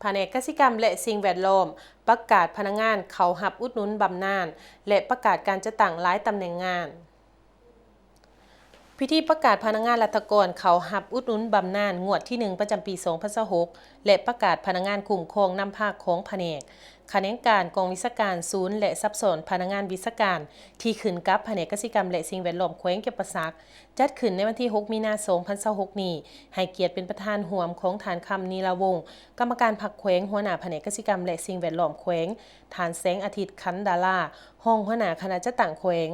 ພະແນກກະສິກຳ ແລະ ສິ່ງແວດລ້ອມ ປະກາດພະນັກງານເຂົ້າຮັບອຸດໜູນບຳນານ ແລະ ປະກາດການຈັດຕັ້ງຫຼາຍຕຳແໜ່ງງານ. ພິທີປະກາດພະນັກງານລັດຖະກອນເຂົ້າຮັບອຸດໜູນບຳນານງວດທີໜຶ່ງ ປະຈຳປີສອງພັນຊາວຫົກ ແລະ ປະກາດພະນັກງານຄຸ້ມຄອງນຳພາຂອງພະແນກ, ຂະແໜງການ, ກອງວິຊາການ, ສູນ ແລະ ຊັບຊ້ອນພະນັກງານວິຊາການ ທີ່ຂຶ້ນກັບພະແນກກະສິກຳ ແລະ ສິ່ງແວດລ້ອມແຂວງຈຳປາສັກ ຈັດຂຶ້ນໃນວັນທີຫົກ ມີນາ ສອງພັນຊາວຫົກນີ້ ໃຫ້ກຽດເປັນປະທານຮ່ວມຂອງທ່ານ ຄຳ ນີລາວົງ ກຳມະການພັກແຂວງ, ຫົວໜ້າພະແນກກະສິກຳ ແລະ ສິ່ງແວດລ້ອມແຂວງ, ທ່ານ ແສງອາທິດ ຂັນດາລາ ຮອງຫົວໜ້າຄະນະຈັດຕັ້ງແຂວງ,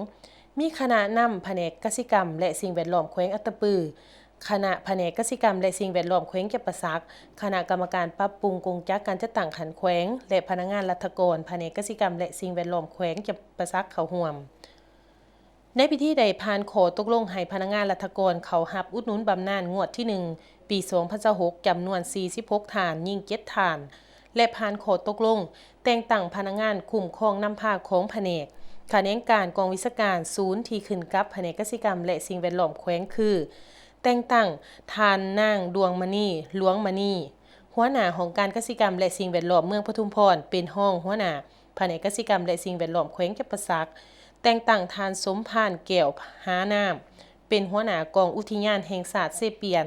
ມີຄະນະນຳພະແນກກະສິກຳ ແລະ ສິ່ງແວດລ້ອມແຂວງອັດຕະປື, ຄະນະພະແນກກະສິກຳ ແລະ ສິ່ງແວດລ້ອມແຂວງຈຳປາສັກ, ຄະນະກຳມະການປັບປຸງກົງຈັກການຈັດຕັ້ງຂັ້ນແຂວງ ແລະ ພະນັກງານລັດຖະກອນພະແນກກະສິກຳ ແລະ ສິ່ງແວດລ້ອມແຂວງຈຳປາສັກເຂົ້າຮ່ວມ. ໃນພິທີໄດ້ຜ່ານຂໍ້ຕົກລົງໃຫ້ພະນັກງານລັດຖະກອນເຂົ້າຮັບອຸດໜູນບຳນານງວດທີໜຶ່ງ ປີສອງພັນຊາວຫົກ ຈຳນວນສີ່ສິບຫົກທ່ານ, ຍິງເຈັດທ່ານ ແລະ ຜ່ານຂໍ້ຕົກລົງແຕ່ງຕັ້ງພະນັກງານຄຸ້ມຄອງນຳພາຂອງພະແນກ, ຂະແໜງການ, ກອງວິຊາການ, ສູນທີ່ຂຶ້ນກັບພະແນກກະສິກຳ ແລະ ສິ່ງແວດລ້ອມແຂວງຄື ແຕ່ງຕັ້ງທ່ານ ນາງ ດວງມະນີ ຫຼວງມະນີ ຫົວໜ້າຫ້ອງການກະສິກຳ ແລະ ສິ່ງແວດລ້ອມເມືອງປະທຸມພອນ ເປັນຮອງຫົວໜ້າພະແນກກະສິກຳ ແລະ ສິ່ງແວດລ້ອມແຂວງຈຳປາສັກ, ແຕ່ງຕັ້ງທ່ານ ສົມພານ ແກ້ວຫານາມ ເປັນຫົວໜ້າກອງອຸທິຍານແຫ່ງຊາດເຊປຽນ,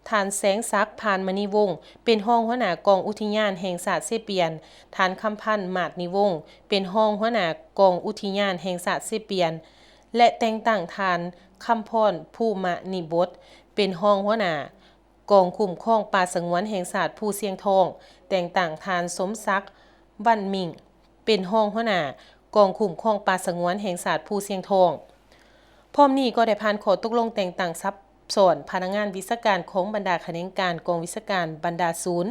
ທ່ານ ແສງສັກ ພານມະນີວົງ ເປັນຮອງຫົວໜ້າກອງອຸທິຍານແຫ່ງຊາດເຊປຽນ, ທ່ານ ຄຳພັນ ມາດນິວົງ ເປັນຮອງຫົວໜ້າກອງອຸທິຍານແຫ່ງຊາດເຊປຽນ ແລະ ແຕ່ງຕັ້ງທ່ານ ຄຳພອນ ພູມະນິບົດ ເປັນຮອງຫົວໜ້າ ກອງຄຸ້ມຄອງປ່າສະຫງວນແຫ່ງຊາດພູຊຽງທອງ, ແຕ່ງຕັ້ງທ່ານ ສົມສັກ ວັນມິງ ເປັນຮອງຫົວໜ້າກອງຄຸ້ມຄອງປ່າສະຫງວນແຫ່ງຊາດພູຊຽງທອງ. ພ້ອມນີ້ກໍໄດ້ຜ່ານຂໍ້ຕົກລົງແຕ່ງຕັ້ງສັບຊ້ອນພະນັກງານວິຊາການຂອງບັນດາຂະແໜງການ, ກອງວິຊາການ, ບັນດາສູນ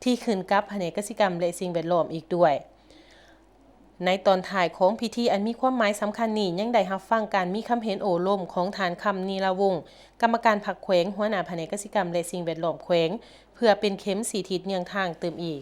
ທີ່ຂຶ້ນກັບພະແນກກະສິກຳ ແລະ ສິ່ງແວດລ້ອມອີກດ້ວຍ. ໃນຕອນທ້າຍຂອງພິທີອັນມີຄວາມໝາຍສຳຄັນນີ້ ຍັງໄດ້ຮັບຟັງການມີຄຳເຫັນໂອ້ລົມຂອງທ່ານ ຄຳ ນີລາວົງ ກຳມະການພັກແຂວງ, ຫົວໜ້າພະແນກກະສິກຳ ແລະ ສິ່ງແວດລ້ອມແຂວງ ເພື່ອເປັນເຂັມຊີ້ທິດເຍືອງທາງຕື່ມອີກ.